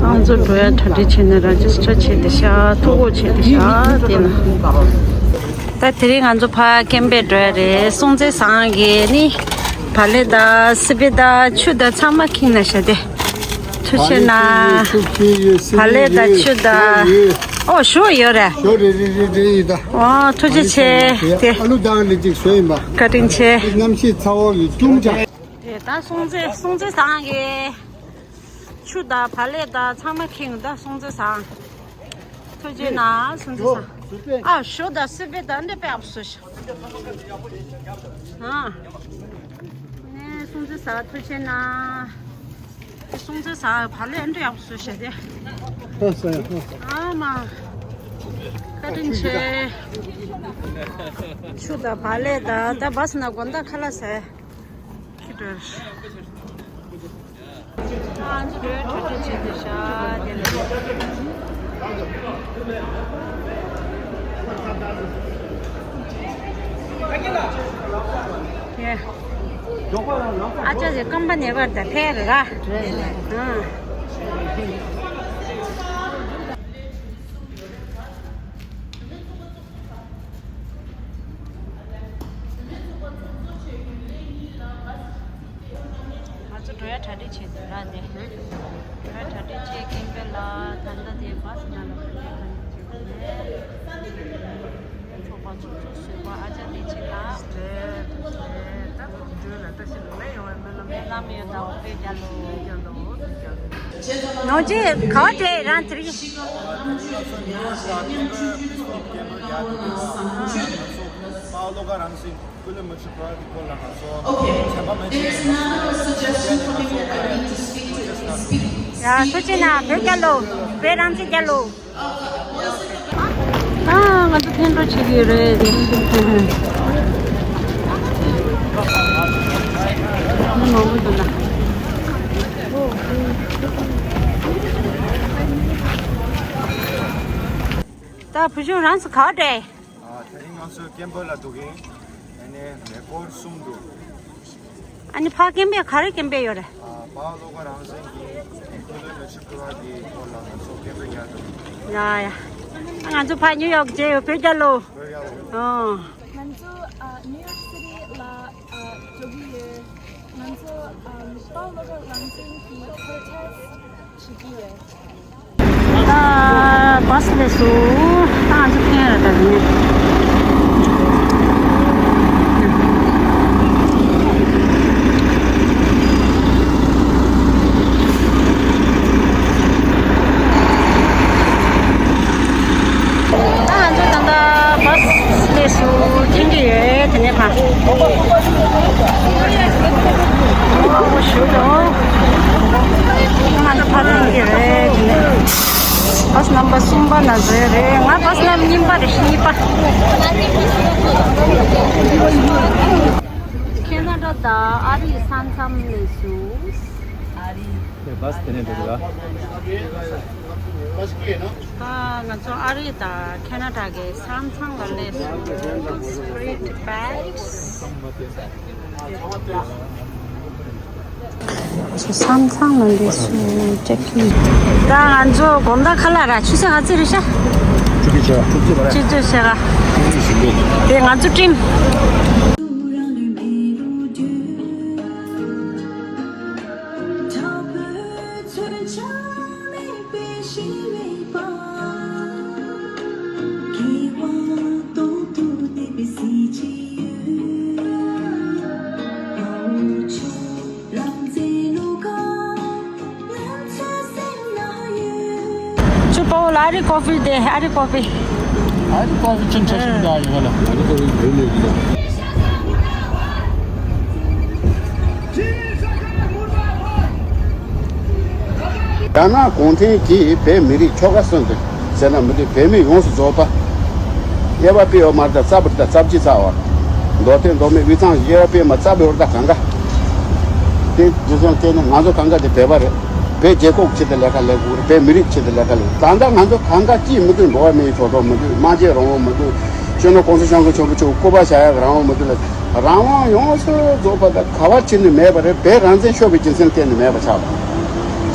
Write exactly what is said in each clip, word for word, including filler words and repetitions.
ང་ཚོ་འགྲོ་ཡ་གྲ་སྒྲིག་བྱས་ནས་ར་ཇི་སི་ཊར་བྱས་བསྡད་ཤག་ཐོ་འགོད་བྱས་བསྡད་ཤག་དེ་ལ། ད་དེ་རིང་ང་ཚོ་ཕ་ཀེམ་པེ་འགྲོ་ཡ་རེད། སྲོང་བཙན་སྒང་གི་ནི་བག་ལེབ་དང་སི་པན་དང་ཆུ་དང་ཚང་མ་ཁྱེར་ནས་བཞག་སྟེ། ཐུགས་རྗེ་ཆེ་གནང་། བག་ལེབ་དང་ཆུ་དང་། ཨོ་ཞོ་ཡོད་རེད། ཞོ་རེད་རེད་རེད་རེད་ཡིན་ད། ཨོ་ཐུགས་རྗེ་ཆེ། དེ་ཨ་ལུ་དང་ནི་ཅིག་བཟོས་ཡིན་པ། བཀའ་དྲིན་ཆེ། གནམ་གཤིས་ཚ་བོ་ཡོད་ཅུང་ཙག་དེ་ད་སྲོང་བཙན་སྲོང་བཙན་སྒང་གི་ཆུ་དང་བག་ལེབ་དང་ཚང་མ་ཁྱེར་ད། སྲོང་བཙན་སྒང་། ཐུགས་རྗེ་གནང་། སྲོང་བཙན་སྒང་། ཨ་ཞོ་དང་སི་པན་དང་འདི་དཔེ་ཨབ་སུ་ཤ། ཨ་ནས་སྲོང་བཙན་སྒང་ཐུགས་རྗེ་གནང་། སྲོང་བཙན་སྒང་བག་ལེབ་འདི་ཨབ་སུ་ཤ་དེ། ཧ་ས་ཡ་ཧ་ས། ཨ་མ། བཀའ་དྲིན་ཆེ། ཆུ་དང་བག་ལེབ་དང་ད་བ་སི་ན་དགོང་དག་ཁ་ལག་ཟས། ཁྱི་འདྲ། ཨ་ཚོ་གྲ་སྒྲིག་བྱས་ཏེ་ཤག་དེ་ལ། ཡེ། ཨ་ཅག་གི་རྐང་པ་ནས་པར་ད་ཕེ་ར་ར། ཨ། ང་ཚོ་འགྲོ་ཡ་གྲ་སྒྲིག་བྱེད་དུས་ར་དེ། འགྲོ་ཡ་གྲ་སྒྲིག་བྱེད་ཀེམ་པེ་ལ་ད་ལྟ་དེ་བ་སི་ནང་ལ་ག་འདྲ་ག་འདྲ་བྱེད་དགོས་རེད། ཚོགས་པ་ཚོགས་གཙོ་བཟོས་པ་ཨ་ཅག་དེ་ཆེ་ལ། རེད་རེད། ད་ཁོ་གི་འགྲོས་ལ་ད་ཤི་ལུགས་ལ་ཡོང་བའི་སྨོན་ལམ། སྨོན་ལམ་ཡོད་ད། འོ་དཔེ་རྒྱ་ལོ། དཔེ་རྒྱ་ལོ། དཔེ་རྒྱ་ལོ། ནོར་ཅི་ག་བ་དེ་རང་དེ་རིང་། པའོ་ལོ་ཀ་རང་བཞིན་ཀུན་ལས་མི་འཕྱུགས་པ་གི་སྐོར་ལ་ང་ཚོ་བྱས་པ་མེད་ཅེས། ཡ་ཐུགས་རྗེ་གནང་། བོད་རྒྱལ་ལོ། བོད་རང་བཙན་རྒྱལ་ལོ། ཨ་ང་ཚོ་འཐེན་འགྲོ་བྱེད་ཀྱི་ཡོད་རེད། མི་མང་པོ་འདུག་ན། ད་བུ་ཆུང་རང་ཚོ་ག་བ་འགྲོ། ཨ་དེ་རིང་ང་ཚོ་ཀེམ་པེ་ལ་འདུག་གིན། ཨ་ནི་མེ་འཁོར་གསུམ་འདུག་ཨ་ནི་ཕ་ཀེམ་པེ་ག་རེ་ཀེམ་པེ་ཡོད་རེད། ཨ་པའོ་ལོ་ཀ་རང་བཞིན་གྱི་ཀུན་ལས་མི་འཕྱུགས་པ་གི་སྐོར་ལ་ང་ཚོ་ཀེམ་པེ་རྒྱག་འདུག་ཡ་ཡ། ང་ཚོ་ཕ་ཉིའུ་ཡོག་བྱས་ཡོད། བོད་རྒྱལ་ལོ། བོད་རྒྱལ་ལོ། ཨོ། ང་ཚོ་ཨ་ནིའུ་ཡོག་སི་ཊི་ལ་ཨ་འགྲོ་གི་ཡོད། ང་ཚོ་ཨ་པའོ་ལོ་ཀ་རང་བཞིན་གྱི་པྲོ་ཊེ་སི་ཊི་བྱེད་ཀྱི་ཡོད། ད་བ་སི་སླེབས་སོང་། ད་ང་ཚོ་ཕན་ར་ད་ནི། ད་ང་ཚོ་ད་ལྟ་བ་སི་སླེབས་སོང་། ཐོན་གྱི་ཡོད། དེ་ནས་ཕར། ཨོ་ཞུ་དོ། ང་ཚོ་ཕར་ཐོན་གྱི་རེད། དེ་ནས་བ་སི་ནམ་བར་གསུམ་པ་ན་འཛུལ་རེད། ང་བ་སི་ནམ་བར་གཉིས་པ་རེད། གཉིས་པ། ཁེ་ན་ཌ་དང་ཨ་རིའི་ས་མཚམས་སླེབས་སོང་། ཨ་རི། བ་སི་དེ་ནས་འགྲོ་གི་ར། ད་ང་ཚོ་ཨ་རི་དང་ཁེ་ན་ཌ་གི་ས་མཚམས་ལ་སླེབས་སོང་། Street Bag། ཚོ་ས་མཚམས་ལ་སླེབས་སོང་། ཅེག་ཨིན། ད་ང་ཚོ་དགོང་དག་ཁ་ལག་ར་ཆུ་ཚོད་ག་ཚོད་རེད་ཤག་བཅུ་གཅིག་བྱས་པ། བཅུ་གཅིག་བྱས་པ། དེ་ང་ཚོ་ཊིམ། ཆུ་པོ་ལ་ཨ་རི་ཀོ་ཕི་དེ། ཨ་རི་ཀོ་ཕི། ཨ་རི་ཀོ་ཕི་ཆུང་ཆུང་ཞིག་འདུག་ཡོད་ལ། རྒྱ་ནག་གུང་ཁྲན་གྱིས་བོད་མི་རིགས་ཆོལ་ཁ་གསུམ་དུ་ཟེར་ན་མི་འདུག་བོད་མི་ཡོངས་སུ་རྫོགས་པ། དབྱེ་བ་སྤེལ་ཡོད་མ་རེད། ད་རྩ་བ་རེད། ད་རྩ་བརྒྱུད་རྩ་བ། མདོ་སྟོད་མདོ་སྨད་དབུས་གཙང་དབྱེ་བ་སྤེལ་མ་རྩ་བའི་འོར་ད་གང་ག་དེ་རྒྱུ་མཚན་བལྟས་ན་ང་ཚོ་གང་ག་དེ་བོད་པ་རེད། བོད་རྒྱལ་ཁབ་ཆེད་དུ་ལས་ཀ་ལས་དགོས་རེད། བོད་མི་རིགས་ཆེད་དུ་ལས་ཀ་ལས། ད་ལྟ་ང་ཚོ་གང་ག་ཅིས་མི་འདུག་འགྲོ་བ་མིའི་ཐོབ་ཐང་མི་འདུག་སྨྲ་བརྗོད་རང་དབང་མི་འདུག་སྤྱི་ནོར་༸གོང་ས་༸སྐྱབས་མགོན་ཆེན་པོ་མཆོག་སྐུ་པར་བཞག་ཡག་རང་དབང་མི་འདུག་ལ། རང་དབང་ཡོངས་སུ་རྫོགས་པ་ད་ག་བ་ཕྱིན་ནས་མེད་པ་རེད། བོད་རང་བཙན་ཤོར་བའི་རྒྱུ་མཚན་བརྟེན་ནས་མེད་པ་ཆགས་པ།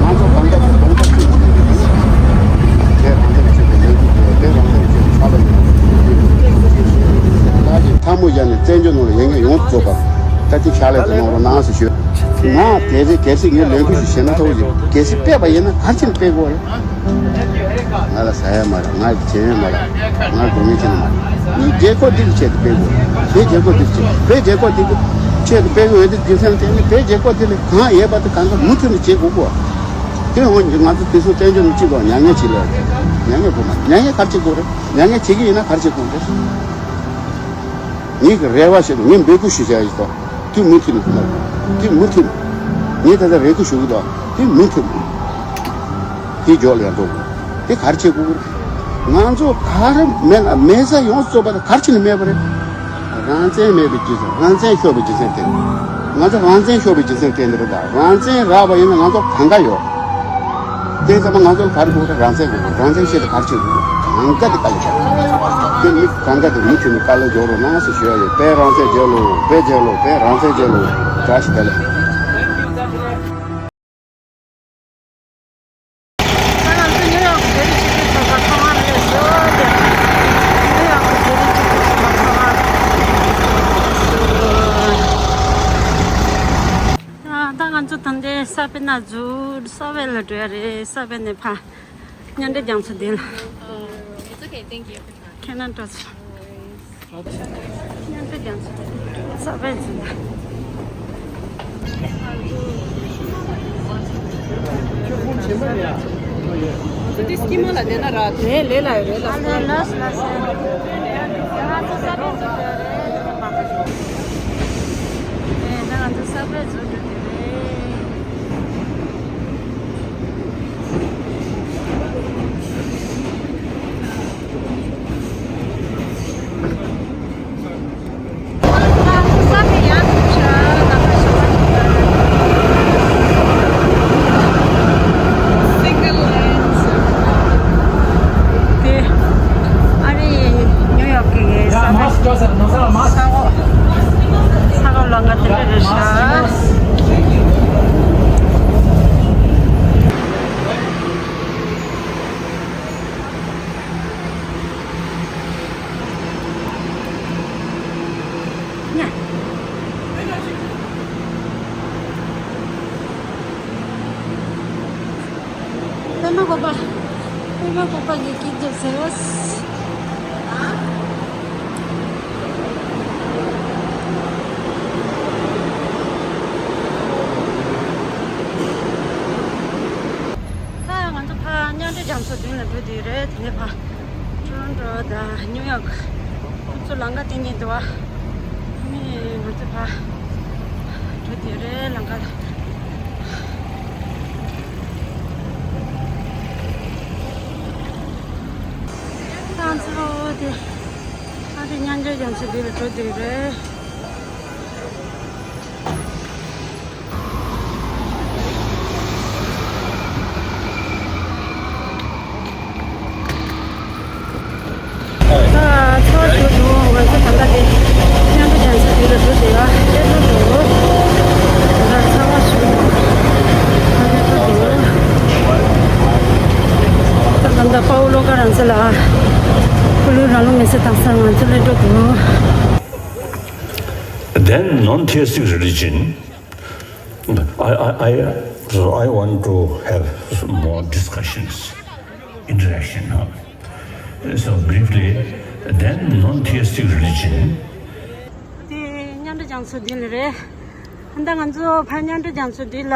ང་ཚོ་གང་ག་གི་གདོང་པ་ཁྲིད་ཀྱི་ཡོད་རེད། དེ་རང་སེམས་ཆོས་པའི་ལས་འགུལ་དེ་དེ་རང་སེམས་ཆོས་པའི་ཕྱག་ལས་ཡོད་རེད། ཐལ་མོ་སྦྱར་ནས་བཙན་བྱོལ་ནང་ལ་ཡོད་མཁན་ཡོངས་སུ་རྫོགས་པ་ད་ཅིག་ཕྱག་ལས་དེ་གནང་རོགས་གནང་ཟེར་ཞུ། ང་གལ་སྲིད་གལ་སྲིད་ངས་ལས་འགུལ་ཞིག་བྱེད་ན་ཐོག་ཅིག་གལ་སྲིད་སྤེལ་བ་ཡིན་ན་ག་རེ་བྱས་ནས་སྤེལ་དགོས་རེད། ང་ལ་ཟ་ཡ་མ་རག་ང་ལ་བྱེད་ཡ་མ་རག་ང་ལ་དགོས་ངེས་བྱེད་ན་མ་རག་ངས་རྒྱལ་ཁབ་འདི་ལ་ཆེད་དུ་སྤེལ་དགོས། བོད་རྒྱལ་ཁབ་འདི་ལ་ཆེད་བོད་རྒྱལ་ཁབ་འདི་ལ་ཆེད་དུ་སྤེལ་དགོས་ཡོད་དུས་རྒྱུ་མཚན་དེ་ནི་བོད་རྒྱལ་ཁབ་འདི་ལ་གང་ཡོད་པ་དེ་གང་ག་མུ་མཐུད་ནས་བྱེད་དགོས་གོ། དེ་འོན་ཀྱང་ང་ཚོ་དེ་ཚོ་བཙན་བྱོལ་ནང་གཅིག་ལ་མྱ་ངན་བྱེད་ལ་མྱ་ངན་དགོས་མ་མྱ་ངན་ག་རེ་བྱེད་དགོས་རེད། མྱ་ངན་བྱེད་ཀྱི་ཡིན་ན་ག་རེ་བྱེད་དགོས་རེད། ངས་ཀྱི་རེ་བ་ཞིག་ངས་འབོད་སྐུལ་ཞུ་བྱ་ཡི་དོ། དེ་མུ་མཐུད་ནས་དེ་མུ་མཐུད་ངས་ད་ལྟ་རེ་སྐུལ་ཞུ་གི་དོ། དེ་མུ་མཐུད་དེ་མགྱོགས་ལ་ཡང་འགྲོ་དགོས། དེ་ག་རེ་བྱེད་དགོས། ང་ཚོ་ག་རེ་མེད་ལ་མེད་ས་ཡོངས་སུ་རྫོགས་པ་དེ་ག་རེ་བྱས་ནས་མེད་པ་རེད། རང་བཙན་མེད་པའི་རྒྱུ་མཚན་རང་བཙན་ཤོར་བའི་རྒྱུ་མཚན་དེ། ང་ཚོ་རང་བཙན་ཤོར་བའི་རྒྱུ་མཚན་དེ་འདི་རེད་ད། རང་བཙན་རག་པ་ཡིན་ན་ང་ཚོ་གང་ག་ཡོད། དེ་ཚང་མ་ང་ཚོ་ལ་ག་རེ་དགོས་རེད། རང་བཙན་དགོས་རེད། རང་བཙན་ཆེད་དུ་ག་རེ་བྱེད་དགོས་རེད། གང་ག་དེ་དཀའ་ལས་རྒྱག་དེ་མི་གང་ག་དེ་མུ་མཐུད་ནས་དཀའ་ལས་རྒྱག་རོགས་གནང་ཟེར་ཞུ་ཡ་ཡོད། བོད་རང་བཙན་རྒྱལ་ལོ། བོད་རྒྱལ་ལོ། བོད་རང་བཙན་རྒྱལ་ལོ། བཀྲ་ཤིས་བདེ་ལེགས། ད་ང་ཚོ་ཉིའུ་ཡོག་གི་བོད་རིགས་སྤྱི་མཐུན་ཚོགས་པ་ཚོགས་ཁང་ལ་སླེབས་སོང་སྟེ། ཉིའུ་ཡོག་གི་བོད་རིགས་སྤྱི་མཐུན་ཚོགས་པ་ཚོགས་ཁང་ལ་སླེབས་སོང་། ད་ང་ཚོ་ད་ལྟའི་ས་པཎ་ཛུ་ས་པཎ་ལ་འགྲོ་ཡ་རེད། ས་པཎ་ནས་ཕར་མཉམ་འབྲེལ་རྒྱལ་ཚོགས་འདི་ལ། It's okay, thank you. ཁྱེད་རང་འགྲོ་ཚོ། མཉམ་འབྲེལ་རྒྱལ་ཚོགས་ས་པཎ་ཟེར་ན། འདི་སྐྱིད་མ་ལ་བསྡད་ན་ར། ལས་ལས་ལ་ཡོད་རེད་ལ། ཨ་ལས་ལ་ལ་ཟེར། ང་ཚོ་ས་པཎ་ཚོ་འགྲོ་རེད། ཨེ་ད་ང་ཚོ་ས་པཎ་ཚོ་འགྲོ་དེ་རེད། དེ་ཨ་རི་ཉིའུ་ཡོག་གི་ས་གོ་ས་གོ་ལོ་ང་དེ་འདྲ་རེད་ཤག་པདྨ་བཀོད་པ། པདྨ་བཀོད་པ་གི་སྐྱིད་སྡུག་ཟེར་བ། ད་ང་ཚོ་ཕར་མཉམ་འབྲེལ་རྒྱལ་ཚོགས་མདུན་ལ་འགྲོ་དུས་རེད། དེ་ནས་ཕར་ཊོ་རོན་ཊོ་དང་ཉིའུ་ཡོག་ཁོ་ཚོ་ལམ་ཁ་དེ་གཉིས་འདུག་བ། ཨ་ནི་ང་ཚོ་ཕར་འགྲོ་དུས་རེད་ལམ་ཁ་ལ། ང་ཚོ་དེ་ཨ་རི་མཉམ་འབྲེལ་རྒྱལ་ཚོགས་འདི་ལ་འགྲོ་དུས་རེད། ད་ཚོར་ཞུ་དུས་ང་ཚོ་ད་ལྟ་དེ་མཉམ་འབྲེལ་རྒྱལ་ཚོགས་འདི་ལ་འགྲོ་དེ་ཡ་སླེབས་འགྲོ་འདུག་ད་ཚ་བ་ཞུ་ད་སླེབས་འགྲོ་འདུག་ད་ད་ལྟ་པའོ་ལོ་ཀ་རང་ཚོ་ལ་ཁུ་ལུ་རང་ལུགས་མི་ཚེ་དང་ས་ང་ཚོ་སླེབས་འགྲོ་འདུག Then non-theistic religion, I, I, I, so I want to have some more discussions, interaction, huh? So briefly, then non-theistic religion. དེ་མཉམ་འབྲེལ་རྒྱལ་ཚོགས་འདི་ལ་རེད། ད་ང་ཚོ་ཕར་མཉམ་འབྲེལ་རྒྱལ་ཚོགས་འདི་ལ་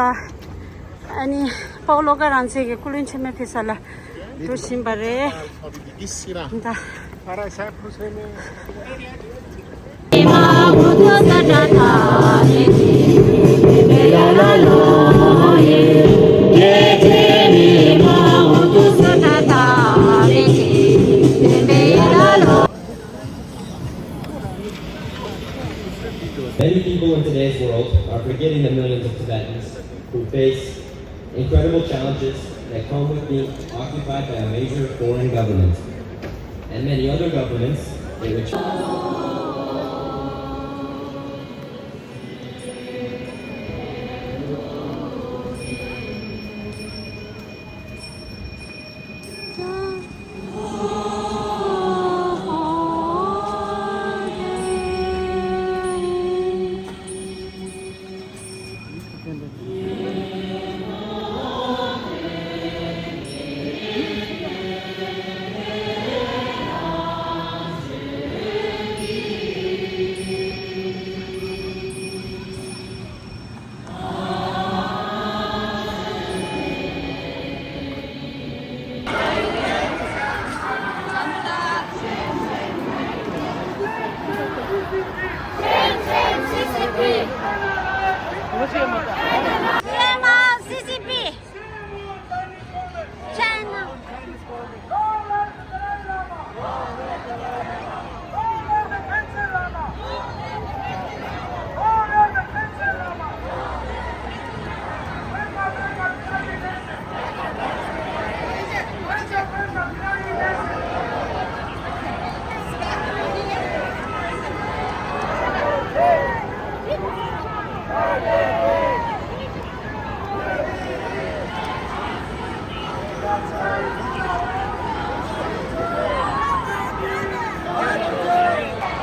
ཨ་ནི་པའོ་ལོ་ཀ་རང་ཚོ་གི་སྐུ་མགྲོན་ཆེན་མོ་ཕེབས་ས་ལ། འགྲོ་བཞིན་པ་རེད། ད། Many people in today's world are forgetting the millions of Tibetans who face incredible challenges that come with being occupied by a major foreign government and many other governments in which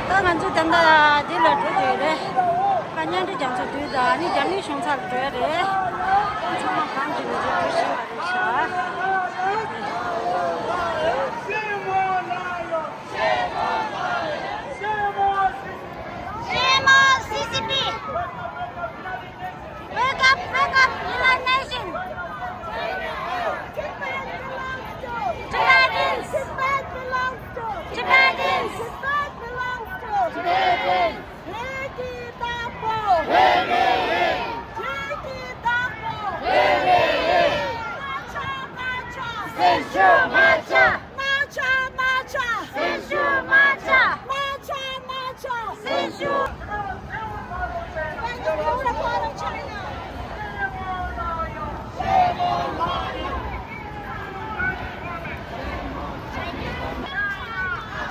ད་ང་ཚོ་ད་ལྟ་འདི་ལ་འགྲོ་དགོས་རེད། ད་གཉའ་ཁྲི་རྒྱ་མཚོ་དུས་ད་ནི་རྒྱ་མིའི་གཞུང་ཚབ་འགྲོ་ཡ་རེད། ཚང་མ་གང་ཅི་ནས་འགྲོ་བཞིན་པ་རེད་ཤག Shame on C C P! Wake up, wake up, United Nations! Tibetans! Tibetans! Tibetans!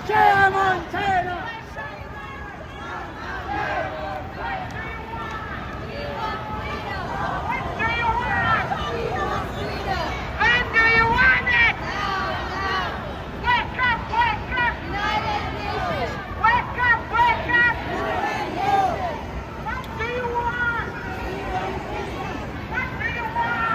Shame on China! When do you want it? Wake up, wake up! United Nations! Wake up, wake up! What do you want? What do you want?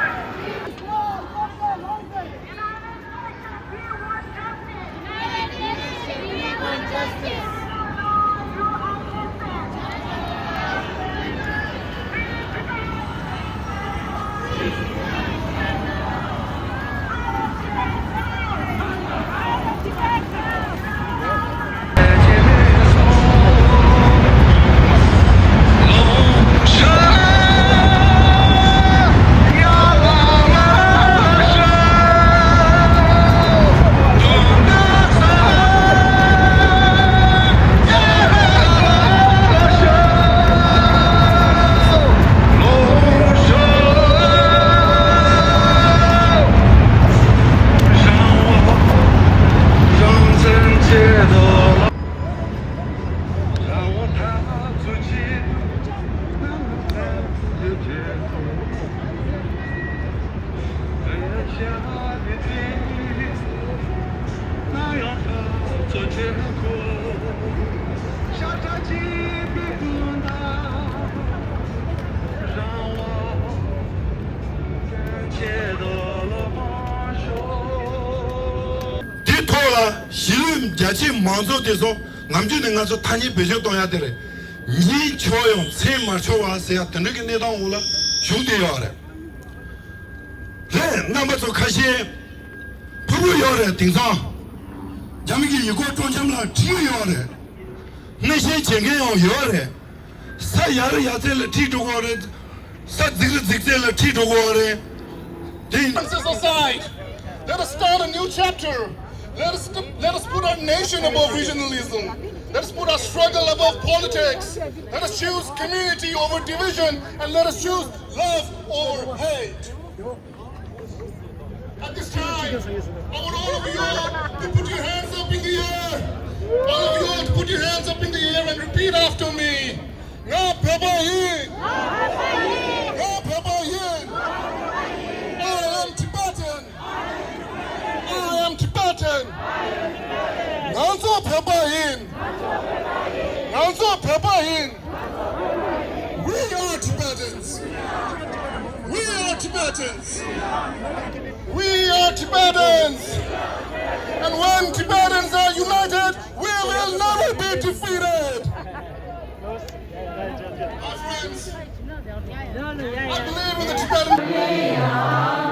དེ་ཐོག་ལ་གཞིས་ལུས་རྒྱ་ཆེའི་མང་ཚོགས་དེ་ཚོ་ནམ་རྒྱུན་ནས་ང་ཚོ་ཐ་སྙད་བེད་སྤྱོད་གཏོང་ཡ་དེ་རེད། ཉིན་འཁྱོལ་ཡང་མཚན་མ་འཁྱོལ་བ་ཟེར་ཡ་དེ་འདྲ་གི་གནས་སྟངས་འོག་ལ་བཞུགས་བསྡད་ཡོད་རེད། རེད། རྣམ་པ་ཚོ་ཁ་ཤས་ཕ་ ཡོད་རེད། དེང་སང་རྒྱ་མི་གི་ཡུལ་སྐོར་སྤྲོ་འཆམ་ལ་ཁྲིད་ཡོད་རེད། སྣེ་ཤན་བྱེད་མཁན་ཡང་ཡོད་རེད། ས་ཡར་ཡར་ཚད་ལ་ཁྲིད་འགྲོ་གི་རེད། ས་རྫིག་རུ་རྫིག་ཚད་ལ་ཁྲིད་འགྲོ་གི་རེད། དེ་ཡིན། Differences aside, let us start a new chapter. Let us, let us put our nation above regionalism. Let us put our struggle above politics. Let us choose community over division, and let us choose love over hate. At this time, I want all of you all to put your hands up in the air. All of you all to put your hands up in the air and repeat after me. ང་བོད་པ་ཡིན། ང་བོད་པ་ཡིན། I am Tibetan. I am Tibetan. ང་ཚོ་བོད་པ་ཡིན། ང་ཚོ་བོད་པ་ཡིན། We are Tibetans. We are Tibetans. We are Tibetans. And when Tibetans are united, we will never be defeated. My friends, I believe in the Tibetan